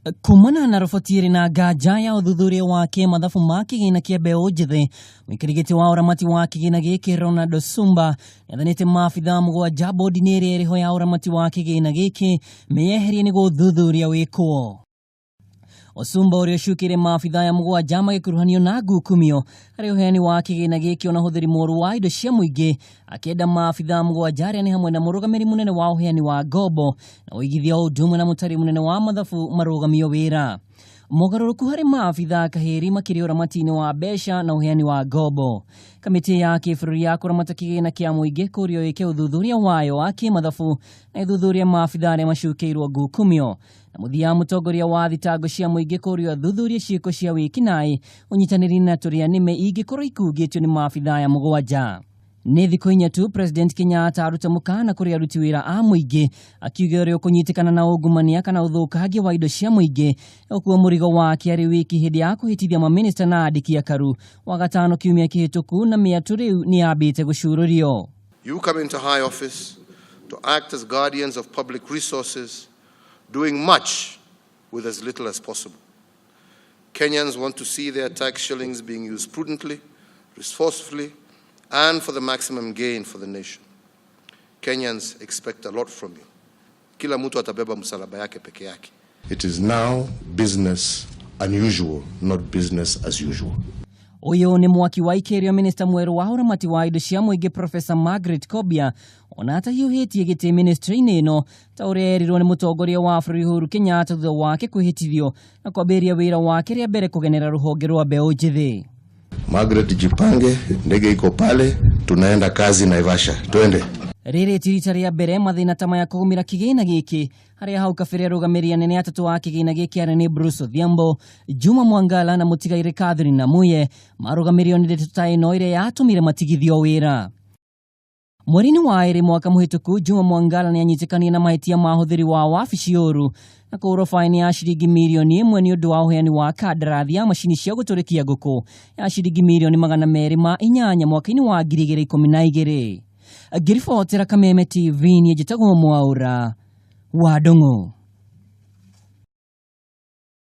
Kumana na roboti ĩrĩ na nganja ya ũthuthuria wa kĩmathabu ma kĩgĩna kĩa mbeũ njĩthĩ, mũikarĩri gĩtĩ wa ũramati wa kĩgĩna gĩkĩ Ronald Sumba nĩathanĩte maabithaa 7 bodi-inĩ ĩrĩa ĩrĩho ya ũramati wa kĩgĩna gĩkĩ meyeherie nĩguo ũthuthuria wĩkwo. Osumba ũrĩa ũcukĩire maabithaa aya 7 magĩkuruhanio na ngukumio harĩ ũheani wa kĩgĩna gĩkĩ ona ũhũthĩri mũũru wa indo cia mũingĩ, akĩenda maabithaa 7 arĩa nĩ hamwe na mũrũgamĩrĩri mũnene wa ũheani wa ngombo na ũigithia o ũndũ ũmwe na mũtari mũnene wa mathabu marũgamio wĩra. Mogarũrũku harĩ maabithaa kahĩri makĩria ũramati-inĩ wa mbeca na ũheani wa ngombo. Kamĩtĩ ya kĩbũrũri ya kũramata kĩgĩna kĩa mũingĩ kũrio ĩke ũthuthuria wayo wa kĩmathabu na ĩthuthurie maabithaa arĩa macukĩirwo ngukumio. Na mũthia mũtongoria wa thitango cia mũingĩ kũrio athuthurie ciĩko cia wĩkinaĩ ũnyitanĩri na tũrĩa nĩme ingĩkorwo ikungĩtio nĩ maabithaa aya 7. Nĩ thikũ 4 tu President Kenyatta aruta mũkana kũrĩ aruti wĩra a mũingĩ akiuga ũrĩa ũkũnyitĩkana na ungumania kana ũthũkangia wa indo cia mũingĩ ũkuo mũrigo wake arĩ wiki hĩndĩ ya kũhĩtithia mamĩnĩsta na andĩki akaru wa gatano kiumia kĩhĩtũku na mĩatũ rĩu nĩ yambĩte gũcurũrio. You come into high office to act as guardians of public resources, doing much with as little as possible. Kenyans want to see their tax shillings being used prudently, resourcefully, and for the maximum gain for the nation. Kenyans expect a lot from you. Kila mtu atabeba msalaba yake peke yake. It is now business unusual, not business as usual. Ũyũ nĩ mwaki wa ikĩrio minista mwerũ wa ũramati wa indo cia mũingĩ Professor Margaret Kobia ona atahiũhĩtie gĩtĩ ministry-inĩ ĩno ta ũrĩa erirwo nĩ mũtongoria wa bũrũri Uhuru Kenyatta thutha wake kwĩhĩtithio na kwambĩrĩria wĩra wake rĩa mbere kũgenera rũhonge rwa mbeũ njĩthĩ. Margaret, jipange, ndege iko pale, tunaenda kazi Naivasha. Twende. Rĩrĩ ti rita rĩa mbere mathĩna ta maya kũgũmĩra kĩgĩna gĩkĩ harĩa hau kabere arũgamĩrĩri anene atatũ a kĩgĩna gĩkĩ arĩa nĩ Bruce Odhiambo, Juma Mwangala na mũtigairĩ Catherine Namuye marũgamĩrĩrio nĩ ndeto ta ĩno ĩrĩa yatũmire matigithio wĩra. Mweri-inĩ wa ĩrĩ mwaka mũhĩtũku Juma Mwangala nĩanyitĩkanire na mahĩtia ma ũhũthĩri wa wabici ũru na kũhũrwo baini ya ciringi mirioni 1 nĩ ũndũ wa ũheani wa kandarathi ya macini cia gũtũrĩkia ngũkũ ya ciringi mirioni 208 mwaka-inĩ wa 2012. Ngĩribotera Kameme TV niĩ njĩtagwo Mwaũra wa Ndung'u.